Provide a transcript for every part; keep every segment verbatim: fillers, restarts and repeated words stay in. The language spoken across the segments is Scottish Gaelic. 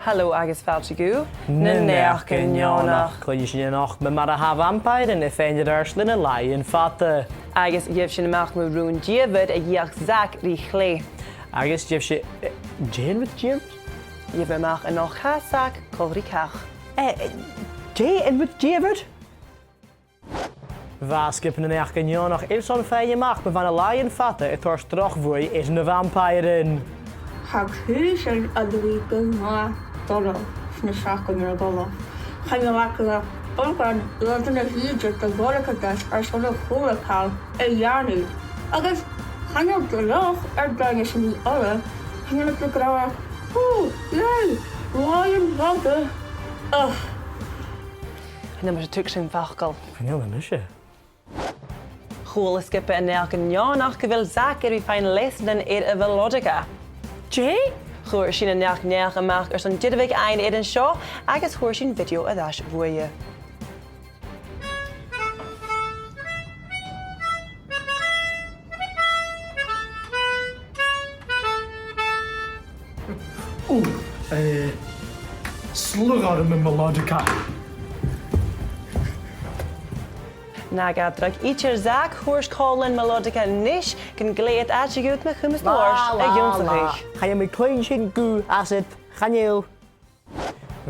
Halò agus fàilte gu Na Naidheachdan Neònach. Cluinnidh sinn a-nochd mu mar a tha vampairean a' faighinn air adhart leis na làithean fada. Agus gheibh sinn a-mach mu rùn diamhair a dh'fheuch Zach ri chlé. Agus gheibh sinn, eh, dè an rud diamhair? Gheibh sinn a-mach a-nochd cò tha Zach còmhla ri càch. Eh, eh, dè an rud diamhair? Bha sgioba Na Naidheachdan Neònach airson faighinn a-mach mu bheil na làithean fada a' toirt droch bhuaidh air na vampairean. Tha cùisean a' dol gu math doirbh sna seachdainean a dh'fhalbh. Chan eil aca ach beagan làithean a dh'fhaodadh do dh'fhaicinn airson a h-uile càil a dhèanamh. Agus chan eil droch air daoine sam bith eile, chan eil iad ag ràdh, "Hù, yay, làithean fada." Ugh. Chan eil mise a' tuigsinn facal. Chan eil mise. Chuala sgioba Na Naidheachdan Neònach gu bheil Zach air a bhith a' faighinn leasanan air a' mhelodeca. Dè? Chuir sinn an neach-naidheachd a-mach airson dìreadh fhaighinn air an seo, agus chuir sinn video air ais bhuaithe. Ò, eh, sluagh orm a' mhelodeca. Na gabh dragh idir, Zach, thuirt còmhlan melodeca a-nis gun glèidh iad àite dhut ma chumas tu ort a dh'ionnsachadh. Chan eil mi a' cluinntinn guth asad, chan eil.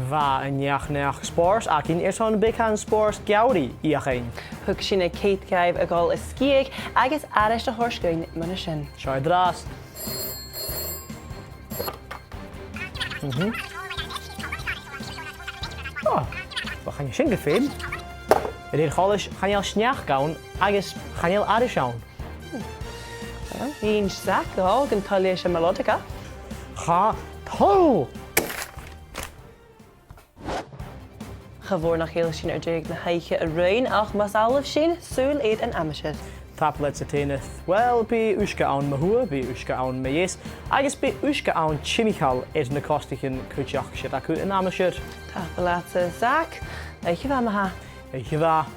Bha an neach-naidheachd spòrs againn airson beagan spòrs geamhraidh fheuchainn. Thug sinne cead dhaibh a dhol a sgitheadh agus aithris a thoirt dhuinn mun a sin. Seo an-dràsta. Mhm. Ò, bha, chan eil sin gu feum. A rèir choltais, chan eil sneachd ann agus chan eil aithris ann. Well, inns Zach dhomh gun toil leis a' mhelodeca. Cha toil! Cha mhòr nach eil sinn air deireadh na h-oidhche a-rithist, ach mus fhalbh sinn, sùil air an aimsir. Tapadh leat, a Thaoiseach. Well, bidh uisge ann mo thuath, bidh uisge ann mo dheas, agus bidh uisge ann timcheall air na costaichean cuideachd, 's iad a' cur an aimsir. Tapadh leat, a Zach. Oidhche mhath ma-thà. Oidhche mhath.